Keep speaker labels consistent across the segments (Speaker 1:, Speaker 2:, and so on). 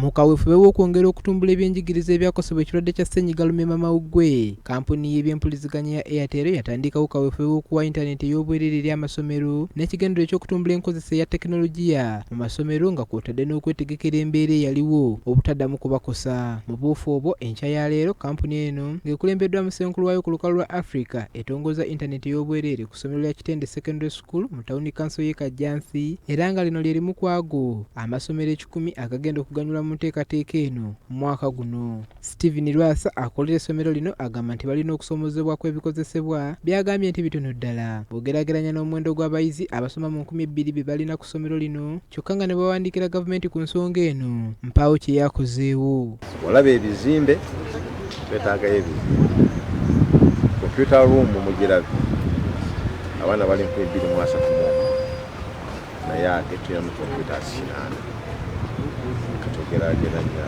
Speaker 1: Mu kaweefube w'okwongera okutumbula ebyenjigiriza ebyakosebwa ekirwadde kya ssennyiga Lumiimamawuggwe, kkampuni y'ebyempuliziganya ya Airtel yatandikawo kaweefube w'okuwa yintaneeti ey'obwereere eri amasomero n'ekigendererwa eky'okutumbula enkozesa eya tekinologiya mu masomero nga kw'otadde n'okwetegekera embeera eyaliwo obutaddamu kubakosa. Mu buufu obwo, enkya ya leero kkampuni eno ng'ekulembeddwamu ssenkulu waayo ku lukalu lwa Afrika etongoza yintaneeti ey'obwereere ku ssomero lya Kitende Secondary School mu tawuni kanso y'e Kajjansi era nga lino lye limu ku ago amasomero 100 agagenda okuganyulwa mu nteekateeka eno mu mwaka guno. Steven Lwasa akulira essomero lino agamba nti balina okusoomoozebwa kw'ebikozesebwa by'agambye nti bitono ddala bw'ogeraageranya n'omuwendo gw'abayizi abasoma mu 2000 be balina ku ssomero lino kyokka nga ne bwe bawandiikira gavumenti ku nsonga eno mpaawo kye yakozeewo.
Speaker 2: Olaba ebizimbe, twetaagayo ebizimbe. Computer room mugirabye, abaana bali 2031, naye ate tulinamu computers 8. Katugeraageranya,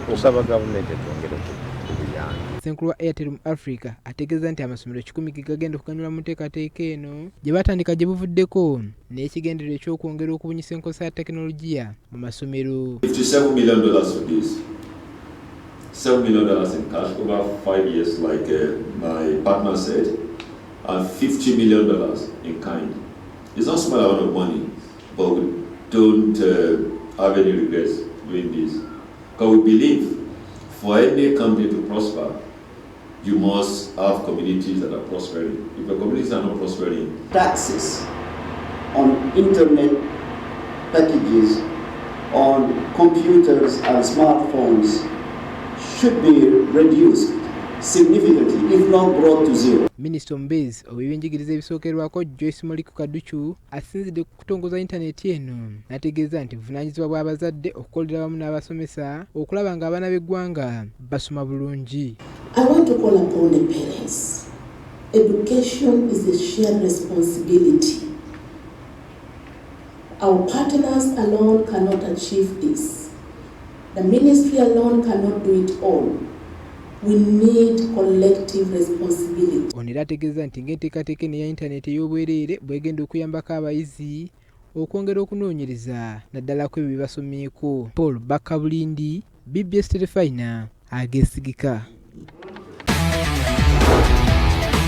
Speaker 2: tusaba gavumenti etwongere ku buyambi.
Speaker 1: Ssenkulu wa Airtel mu Africa ategeeza nti amasomero 100 ge gagenda okuganyulwa mu nteekateeka eno gye batandika gye buvuddeko n'ekigendererwa eky'okwongera okubunyisa enkozesa ya tekinologiya mu masomero.
Speaker 3: $57 million for this. $7 million in cash over 5 years, like my partner said, and $50 million in kind. It's not small amount of money, but we don't have any regrets doing this. Because we believe for any company to prosper, you must have communities that are prospering. If the communities are not prospering,
Speaker 4: taxes on internet packages, on computers and smartphones should be reduced significantly, if not brought to zero.
Speaker 1: Minisita omubeezi ow'ebyenjigiriza ebisookerwako, Joyce Moriku Kaducu, asinzidde ku kutongoza yintaneeti eno n'ategeeza nti buvunaanyizibwa bw'abazadde okukolera wamu n'abasomesa okulaba ng'abaana b'eggwanga basoma bulungi.
Speaker 5: I want to call upon the parents. Education is a shared responsibility. Our partners alone cannot achieve this. The ministry alone cannot do it all. We need collective responsibility.
Speaker 1: Ono era ategeeza nti ng'enteekateeka eno eya yintaneeti ey'obwereere bw'egenda okuyambako abayizi okwongera okunoonyereza naddala ku ebyo bye basomyeko. Paul Bakabulindi, BBS Terefayina, ageesigika.